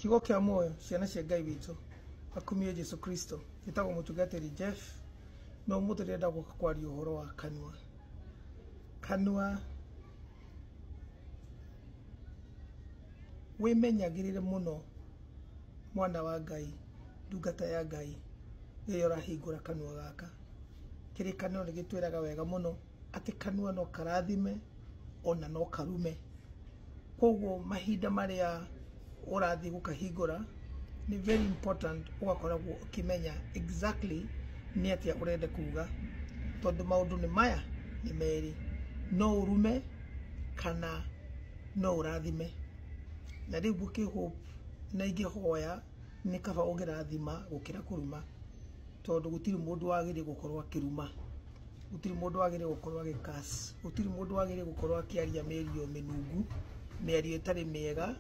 Kiugo kĩa muoyo, ciana cia Ngai witũ, akumio Jesu Kristo. Njĩtagwo mũtungatĩri Jeff, no ũmũthĩ ndĩrenda gũka kwaria ũhoro wa kanua. Kanua, wĩmenyagĩrĩre mũno mwana wa Ngai, ndungata ya Ngai, rĩrĩa ũrahingũra kanua gaka. Kĩrĩkanĩro nĩ gĩtwĩraga wega mũno atĩ kanua no karathime ona no karume. Koguo mahinda marĩa ũrathiĩ gũkahingũra nĩ very important ũgakoragwo ũkĩmenya exactly nĩ atĩa ũrenda kuga, tondũ maũndũ nĩ maya nĩ merĩ, no ũrume kana no ũrathime. Na rĩu ngũkĩhope na ingĩhoya nĩ kaba ũngĩrathima gũkĩra kũruma, tondũ gũtirĩ mũndũ wagĩrĩire gũkorwo akĩruma, gũtirĩ mũndũ wagĩrĩire gũkorwo agĩcurse, gũtirĩ mũndũ wagĩrĩire gũkorwo akĩaria mĩario mĩnungu, mĩario ĩtarĩ mĩega,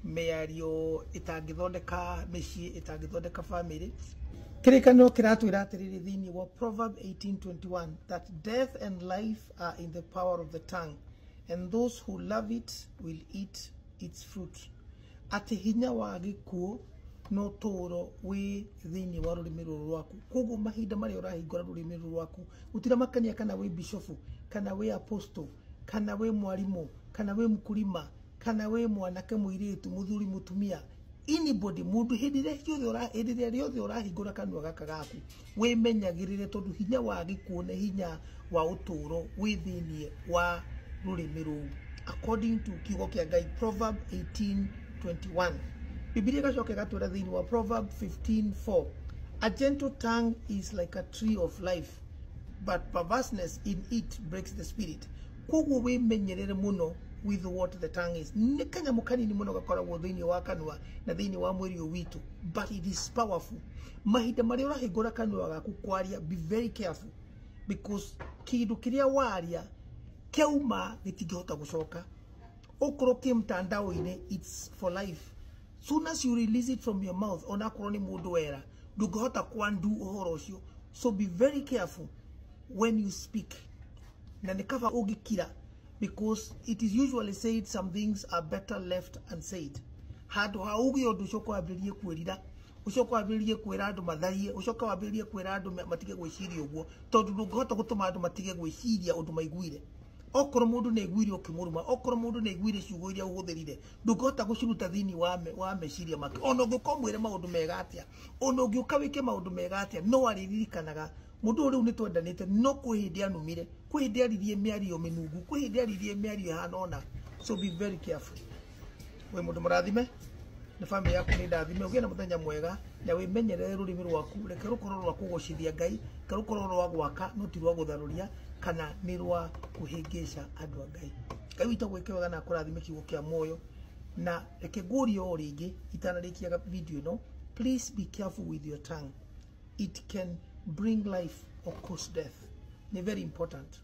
mĩario ĩtangĩthondeka mĩciĩ, ĩtangĩthondeka famĩlĩ. Kĩrĩkanĩro kĩratwĩra atĩrĩrĩ thĩinĩ wa Proverb 18:21 that death and life are in the power of the tongue and those who love it will eat its fruit. Atĩ hinya wa gĩkuũ no tũũro wĩ thĩinĩ wa rũrĩmĩ rũrũ rwaku. Koguo mahinda marĩa ũrahingũra rũrĩmĩ rũrũ rwaku, gũtiramakania kana wĩ bishofu, kana wĩ apostle, kana wĩ mwarimũ, kana wĩ mkulima, kana wĩ mwanake, mũirĩtu, mũthuri, mũtumia, anybody, mũndũ hĩndĩ ĩrĩa rĩothe ũrahingũra kanua gaka gaku, wĩmenyagĩrĩre tondũ hinya wa gĩkuũ na hinya wa ũtũũro wĩ thĩinĩ wa rũrĩmĩ rũu, according to kiugo kĩa Ngai, Proverb 18:21. Bibilia ĩgacoka ĩgatwĩra thĩinĩ wa Proverb 15:4, a gentle tongue is like a tree of life, but perverseness in it breaks the spirit. Koguo wĩmenyerere mũno with what the tongue is. Nĩ kanyamũ kanini mũno gakoragwo thĩinĩ wa kanua na thĩinĩ wa mwĩrĩ ũyũ witũ, but it is powerful. Mahinda marĩa ũrahingũra kanua gaku kwaria, be very careful, because kĩndũ kĩrĩa waria kĩauma gĩtingĩhota gũcoka. Okorwo kĩ mtandao-inĩ, it's for life. Soon as you release it from your mouth, onakorwo nĩ mũndũ wera, ndũngĩhota kwandu ũhoro ũcio. So be very careful when you speak. Na nĩ kaba ũngĩkira, because it is usually said some things are better left unsaid. Handũ ha uge ũndũ ũcoke wambĩrĩrie kwĩrira, ũcoke wambĩrĩrie kwĩra andũ matharie, ũcoke wambĩrĩrie kwĩra andũ matige gwĩciria ũguo, tondũ ndũngĩhota gũtũma andũ matige gwĩciria ũndũ maiguire. Okorwo mũndũ nĩ aiguire ũkĩmũruma, okorwo mũndũ nĩ aiguire ciugo iria ũhũthĩrire, ndũngĩhota gũciruta thĩinĩ wa meciria make. Ona ũngĩũka ũmwĩre maũndũ mega atĩa, ona ũngĩũka wĩke maũndũ mega atĩa, no arĩririkanaga mũndũ ũyũ rĩu nĩ twendanĩte, no kwĩ hĩndĩ anumire, kwĩ hĩndĩ aririe mĩario mĩnungu, kwĩ hĩndĩ aririe mĩario ĩhana ũna. So be very careful. Wĩ mũndũ mũrathime na famĩlĩ yaku nĩ ndathime, ũgĩe na mũthenya mwega na wĩmenyerere rũrĩmĩ rwaku, reke rũkorwo rwa kũgocithia Ngai, reke rũkorwo rwa gwaka no ti rwa gũtharũria kana nĩ rwa kũhĩngĩca andũ a Ngai. Ngai witũ agwĩke wega na akũrathime kiugo kĩa muoyo. Na reke ngũrie o rĩngĩ itanarĩkia video ĩno, please be careful with your tongue. It can bring life or cause death. Nĩ very important.